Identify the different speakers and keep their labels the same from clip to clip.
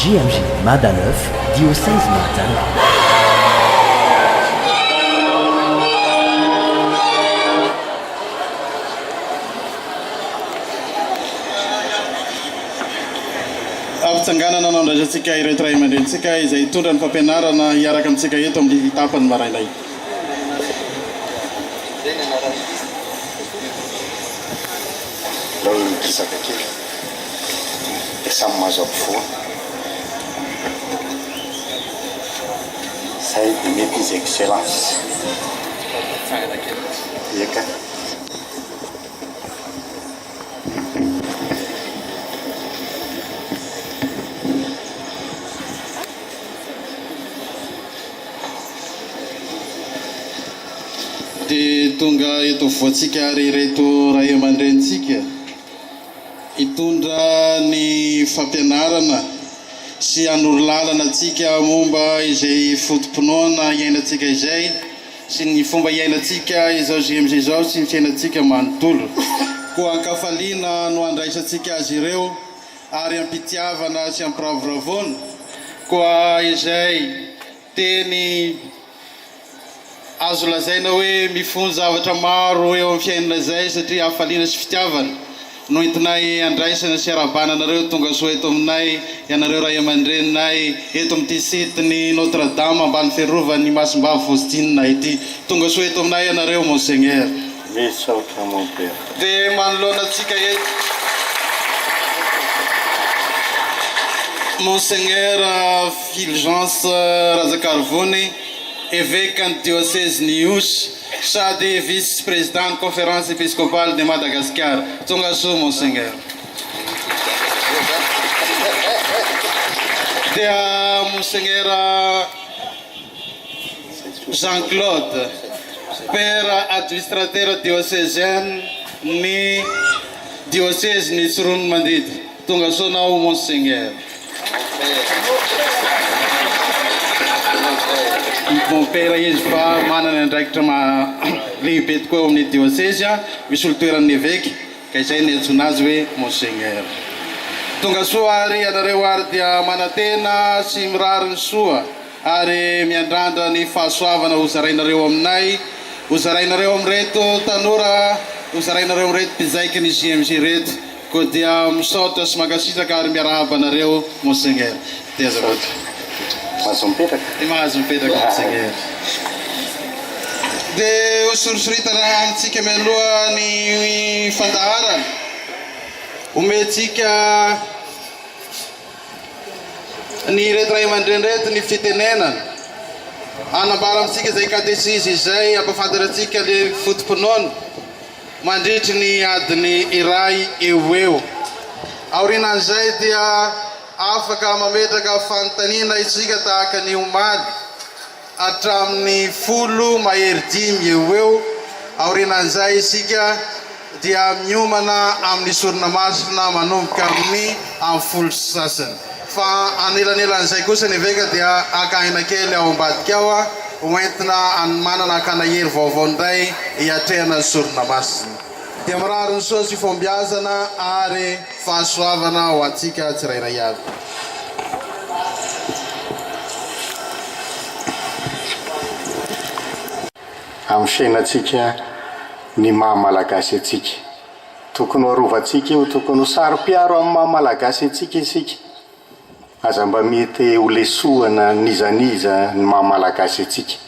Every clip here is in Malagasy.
Speaker 1: JMJ Mada 9, Diocèse Mahajanga.
Speaker 2: Ampitsanganana no andraisantsika ireto ray aman-drenintsika izay hitondra ny fampianarana hiaraka amintsika eto amin'ny tapany maraina ity.
Speaker 3: Aleo hikisaka kely dia samy mahazo ampovoany. Zay dia mety izy excellence. Eka.
Speaker 2: Dia tonga eto afovoantsika ary ireto ray aman-drenintsika hitondra ny fampianarana sy hanoro lalana antsika momba izay foto-pinoana iainantsika izay sy ny fomba iainantsika izao JMJ izao sy ny fiainantsika manontolo. Koa an-kafaliana no handraisantsika azy ireo ary am-pitiavana sy am-piravoravoana. Koa izay teny Azo lazaina hoe mifono zavatra maro eo amin'ny fiainana izay satria hafaliana sy fitiavana no entinay andraisana sy arahabana anareo tonga soa eto aminay ianareo ray aman-dreninay eto amin'ity site ny Notre Dame ambany fiarovan'ny Masimbavy Faustine ity. Tonga soa eto aminay ianareo Monseigneur.
Speaker 3: Misaotra mon père.
Speaker 2: Dia manoloana antsika eto Monseigneur Fulgence Razakarivony, Evekan'ny Diosezin'i Ihosy sady Vice Président ny Conférence Episcopale de Madagascar. Tonga soa Monseigneur. Dia Monseigneur Jean Claude, Père Administrateur Diocésain ny Diosezin'i Tsiroanomandidy. Tonga soa anao Monseigneur. Mompera izy fa manana andraikitra lehibe tokoa eo amin'ny diosezy, misolo toeran'ny eveka, ka izay no iantsoana azy hoe Monseigneur. Tonga soa ary ianareo ary dia manantena sy mirary ny soa ary miandrandra ny fahasoavana ho zarainareo aminay, ho zarainareo amin'ireto tanora, ho zarainareo amin'ireto mpizaiky ny JMJ ireto. Koa dia misaotra sy mankasitraka ary miarahaba anareo Monseigneur. Dia azafady.
Speaker 3: Mahazo mipetraka?
Speaker 2: Dia mahazo mipetraka Monseigneur. Dia ho sorisoritana amintsika mialoha ny fandaharana. Omentsika ny ireto ray aman-dreny ireto ny fitenenana. Hanambara amintsika izay katesizy izay, hampahafantatra antsika ny foto-pinoana. mandritry ny adiny iray eo ho eo. Aorianan'izay dia afaka mametraka fanontaniana isika tahaka ny omaly, hatramin'ny 9:55 eo ho eo. Aorianan'izay isika dia miomana amin'ny sorona masina manomboka amin'ny amin'ny 10:15. Fa anelanelan'izay kosa ny eveka dia haka aina kely ao ambadika ao ho entina hanomanana hakana hery vaovao indray hiatrehana ny sorona masina. Dia mirary ny soa sy fahombiazana ary fahasoavana ho antsika tsirairay avy.
Speaker 3: Amin'ny fiainantsika ny maha Malagasy antsika. Tokony ho arovantsika io, tokony ho saro-piaro amin'ny maha Malagasy antsika isika. Aza mba mety ho lesohana n'iza n'iza ny maha Malagasy antsika,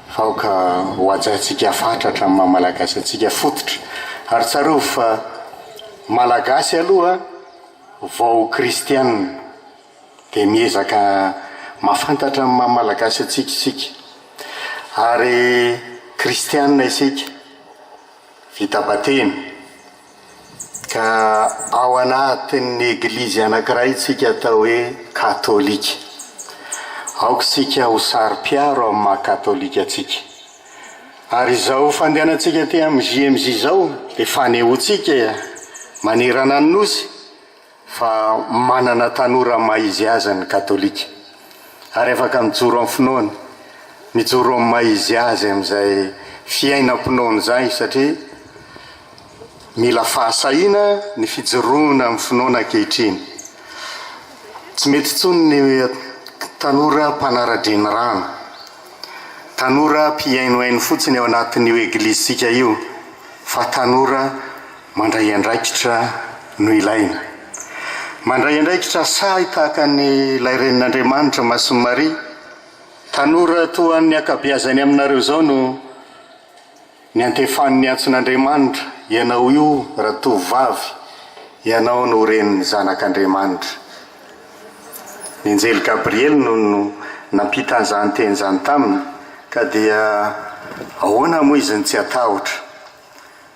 Speaker 3: fa aoka ho hajaintsika fatratra ny maha Malagasy antsika fototra. Ary tsarovy fa Malagasy aloha vao Kristianina, dia miezaka mahafantatra ny maha Malagasy antsika isika. Ary Kristianina isika. Vita batemy, ka ao anatin'ny Eglizy anankiray isika atao hoe Katolika. Aoka isika ho saro-piaro amin'ny maha Katolika antsika. Ary izao fandehanantsika aty amin'ny JMJ izao dia fanehoantsika manerana ny Nosy fa manana tanora maha izy azy ny katolika ary afaka mijoro amin'ny finoany, mijoro amin'ny maha izy azy amin'izay fiainam-pinoany izay satria mila fahasahiana ny fijoroana amin'ny finoana ankehitriny. Tsy mety intsony ny tanora mpanara-drenirano, tanora mpihainohaino fotsiny ao anatin'io eglizintsika io fa tanora mandray andraikitra no ilaina. Mandray andraikitra sahy tahaka ny ilay renin'Andriamanitra Masin'i Maria, tanora toa an'ny ankabeazany aminareo izao no Niantefan'ny antson'Andriamanitra, Ianao io, ratovovavy, ianao no renin'ny Zanak'Andriamanitra. Ny anjely Gabriely no nampita an'izany teny izany taminy, ka dia ahoana moa izy no tsy hatahotra?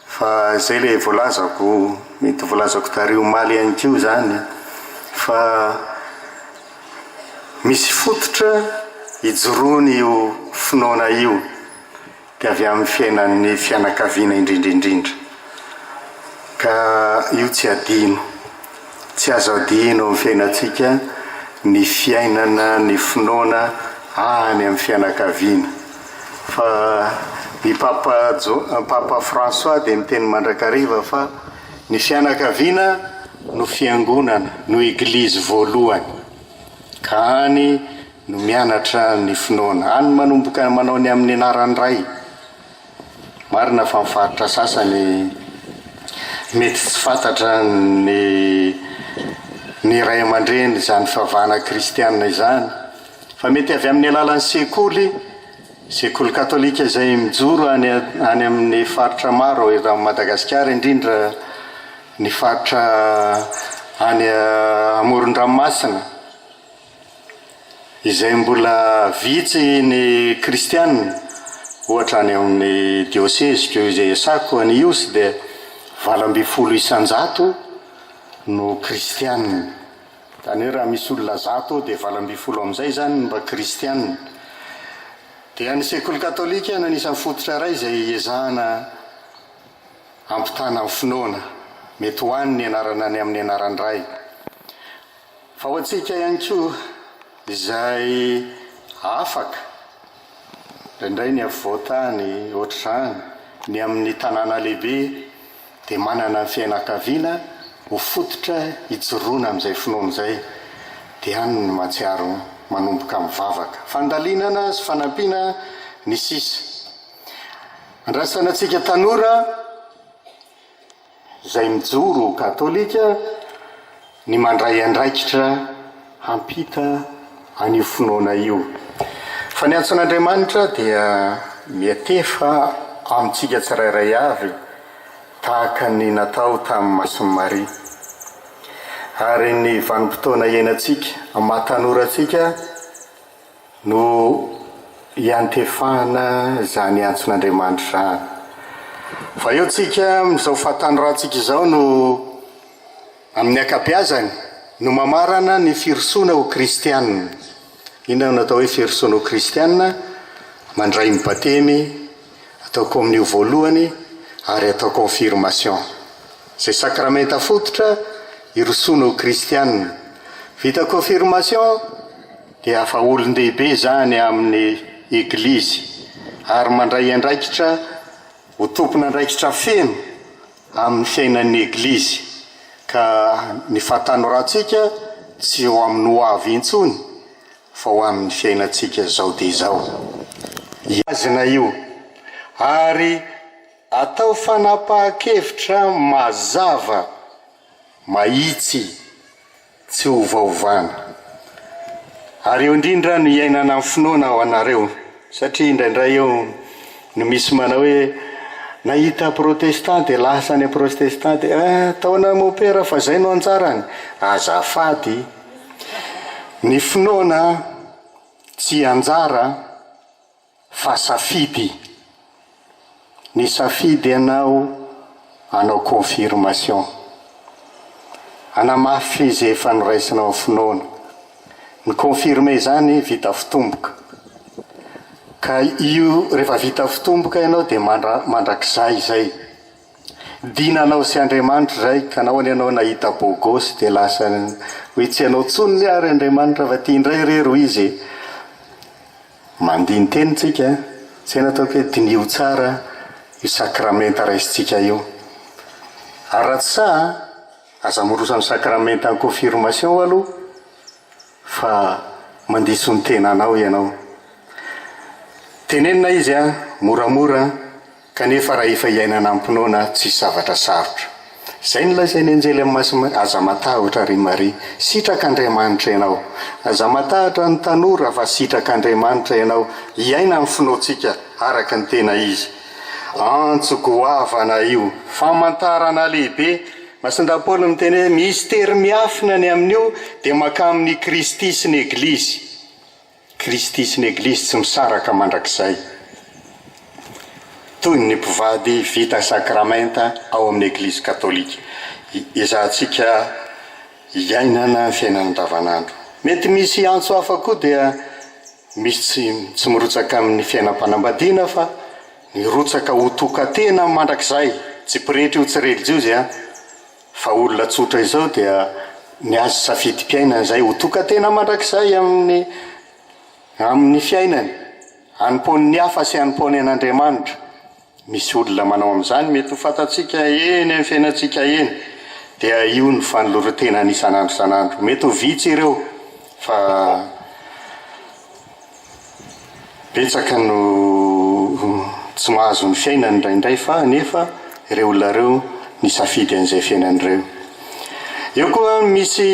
Speaker 3: Fa izay ilay voalazako, mety voalazako tary omaly ihany koa izany, fa misy fototra ijoroany io finoana io. dia avy amin'ny fiainan'ny fianakaviana indrindra indrindra. Ka io tsy adino. Tsy azo adino amin'ny fiainantsika ny fiainana ny finoana any amin'ny fianakaviana. Fa ny Papa Jo, Papa François dia miteny mandrakariva fa ny fianakaviana no fiangonana, no eglizy voalohany. Ka any no mianatra ny finoana. Any manomboka manao ny amin'ny anaran'ny Ray. Marina fa ny faritra sasany mety tsy fantatra ny ny ray aman-dreny izany fivavahana kristiana izany fa mety avy amin'ny alalan'ny sekoly, sekoly katolika izay mijoro any any amin'ny faritra maro eto Madagasikara indrindra ny faritra any amoron-dranomasina. Izay mbola vitsy ny kristiana, ohatra any amin'ny dioseziko izay iasako any Ihosy dia 18% no kristiana. Izany hoe raha misy olona 100 ao dia 18 amin'izay izany no mba kristiana. Dia ny sekoly katolika no anisan'ny fototra iray izay iezahana hampitana ny finoana. Mety ho any ny anarana ny amin'ny anaran'ny Ray. Fa ho antsika ihany koa izay afaka, indraindray ny afovoan-tany ohatr'izany, ny amin'ny tanàna lehibe dia manana ny fiainankaviana ho fototra hijoroana amin'izay finoana izay, dia any no mahatsiaro manomboka mivavaka. Fandalinana sy fanampiana ny sisa. Andrasana antsika tanora. Izay mijoro ho katolika ny mandray andraikitra hampita an'io finoana io. Fa ny antson'Andriamanitra dia miatefa amintsika tsirairay avy tahaka ny natao tamin'i Masin'i Maria. Ary ny vanim-potoana iainantsika amin'ny maha tanora antsika No iantefana izany antson'Andriamanitra izany. Fa eo tsika amin'izao fahatanorantsika izao no amin'ny ankabeazany no mamarana ny firosoana ho kristianina. Inona no atao hoe firosoana ho kristianina? Mandray ny batemy, atao kominio voalohany ary atao confirmation. Izay sakramenta fototra hirosoana ho kristianina. Vita confirmation dia afa olon-dehibe izany amin'ny Eglizy ary mandray andraikitra ho tompon'andraikitra feno amin'ny fiainan'ny Eglizy ka ny fahatanorantsika tsy ho amin'ny ho avy intsony fa ho amin'ny fiainantsika izao dia izao. Ihazina io ary atao fanapahan-kevitra mazava mahitsy tsy ovaovana. Ary eo indrindra no iainana ny finoana ho anareo, satria indraindray eo no misy manao hoe nahita protestant dia lasa any protestant dia eh, taona mopera fa zay no anjarany. Azafady, ny finoana tsy anjara Fa safidy. Nisafidy ianao hanao confirmation. Hanamafy izay efa noraisinao amin'ny finoana. Ny confirmer izany vita fitomboka. Ka io rehefa vita fitomboka ianao dia mandrakizay izay. Dinanao sy Andriamanitra izay ka nahoana ianao nahita beau gosse dia lasa hoe tsy ianao tsony ary Andriamanitra fa ty indray re ro izy e. Mandini-teny tsika, tsy hay nataoko hoe diniho tsara io sakramenta raisintsika io. Ary raha tsy sahy, aza miroso amin'ny sakramentan'ny confirmation aloha. Fa mandiso ny tenanao ianao. Tenenina izy an, moramora, kanefa raha efa iainana am-pinoana tsisy zavatra sarotra. Izay no lazain'ny anjely amin'i Masina Maria, aza matahotra ry Maria, sitrak'Andriamanitra ianao. Aza matahotra ny tanora fa sitrak'Andriamanitra ianao, hiaina ny finoantsika araka ny tena izy. Antso goavana io, famantarana lehibe Masindahy Paoly miteny hoe mistery miafina ny amin'io dia mankamin'i Kristy sy ny Eglizy. Kristy sy ny Eglizy tsy misaraka mandrakizay. Toy ny mpivady vita sakramenta ao amin'ny Eglizy Katolika. Ezahantsika iainana ny fiainana andavanandro. Mety misy antso hafa koa dia misy tsy tsy mirotsaka amin'ny fiainam-panambadiana fa Nirotsaka ho tokan-tena mandrakizay, tsy pretra io tsy relijiozy an, fa olona tsotra izao dia ny azy safidim-piainana izay, ho tokan-tena mandrakizay amin'ny amin'ny fiainany, hanompoany ny hafa sy hanompoany an'Andriamanitra. Misy olona manao amin'izany mety ho fantatsika eny amin'ny fiainantsika eny, dia io ny fanoloran-tenany isan'andro isan'andro. Mety ho vitsy ireo fa. Betsaka no tsy mahazo ny fiainany indraindray fa nefa ireo olona ireo nisafidy an'izay fiainana ireo. Eo koa misy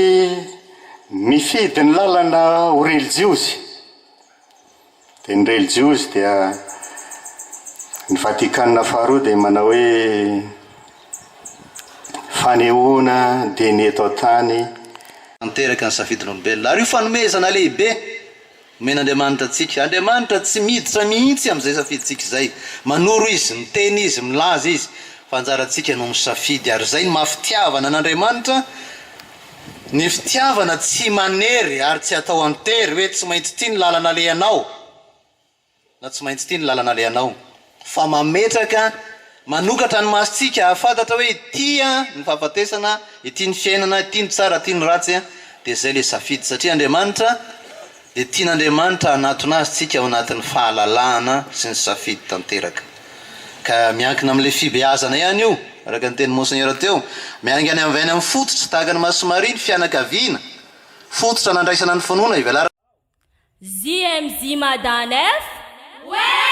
Speaker 3: mifidy ny lalana ho relijiozy. Dia ny relijiozy dia ny Vatikana faharoa dia manao hoe fanehoana dia ny eto an-tany.
Speaker 2: Tanteraka ny safidin'olombelona ary io fanomezana lehibe Omen'Andriamanitra antsika. Andriamanitra tsy miditra mihitsy amin'izay safidintsika izay. Manoro Izy, miteny Izy, milaza Izy, fa anjarantsika no misafidy. Ary izay no maha fitiavana an'Andriamanitra, ny fitiavana tsy manery ary tsy atao an-tery hoe tsy maintsy ity ny lalana alehanao na tsy maintsy ity ny lalana alehanao, fa mametraka, manokatra ny masontsika hahafantatra hoe ity ny fahafatesana, ity ny fiainana, ity ny tsara, ity ny ratsy, dia izay ilay safidy. Satria Andriamanitra dia tian'Andriamanitra hanatona Azy tsika ao anatin'ny fahalalahana sy ny safidy tanteraka. Ka miankina amin'ilay fibeazana ihany io, araka ny tenin'i Monseigneur teo, miainga any avy any amin'ny fototra, tahaka an'i Masomaria, ny fianakaviana, fototra nandraisana ny finoana, ivelarana.
Speaker 4: JMJ Mada 9.